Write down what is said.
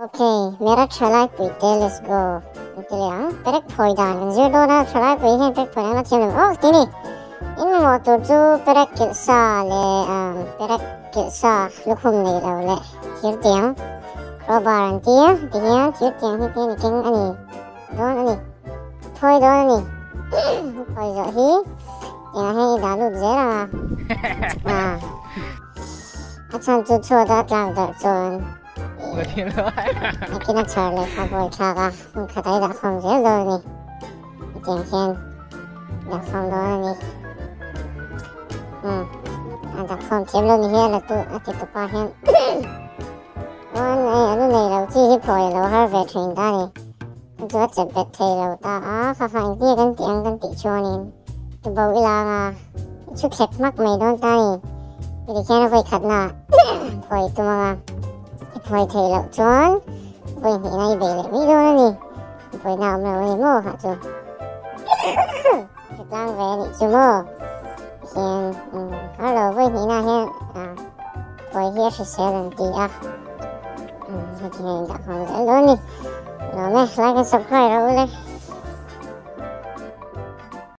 Ok, Meerut thalai pui te let's go an ti leh ang. Perek phawi dan kan zir dawn a, thalai pui hian perek phawi dan a thiam lo oh ti ni. In mamawh tur chu perek kilh sa leh perek kilh sa lukhum nei lo leh thir tiang crowbar an ti a, ti hian thir tiang hi tian i keng a ni dawn a ni, phawi dawn a ni. Phawi zawh hi tiangah hian i dah lut zel ang a, ah a chhan chu chhuat a tlak darh chuan. Nakin a chhar leh kha buai thlak a, hmun khat ah i dah khawm zel dawn a ni. Hetiang hian dah khawm dawn a ni. Umm, a dah khawm thiam lo ni hi a la tu a ti tupa hian Chuan hei a lu nei lo chi hi phawi a lo har ve thin ta a ni. Chu chu a chep bet thei lo ta a, kha kha engtin nge kan tih ang kan tih chuanin tubo i lang a, i chhu thlep hmak mai dawn ta a ni. Heti khian a vawi khatna phawi tum ang a, i phawi theih loh chuan vawi hnihna i bei leh mai dawn a ni. Pawina awm lo a ni maw kha chu. Hritlang ve a nih chu maw. Hian har lo vawi hnihna hian phawi hi a hrisel an ti a. Heti hian in dah khawm zel dawn a ni. Lawm e, like and subscribe rawh u le.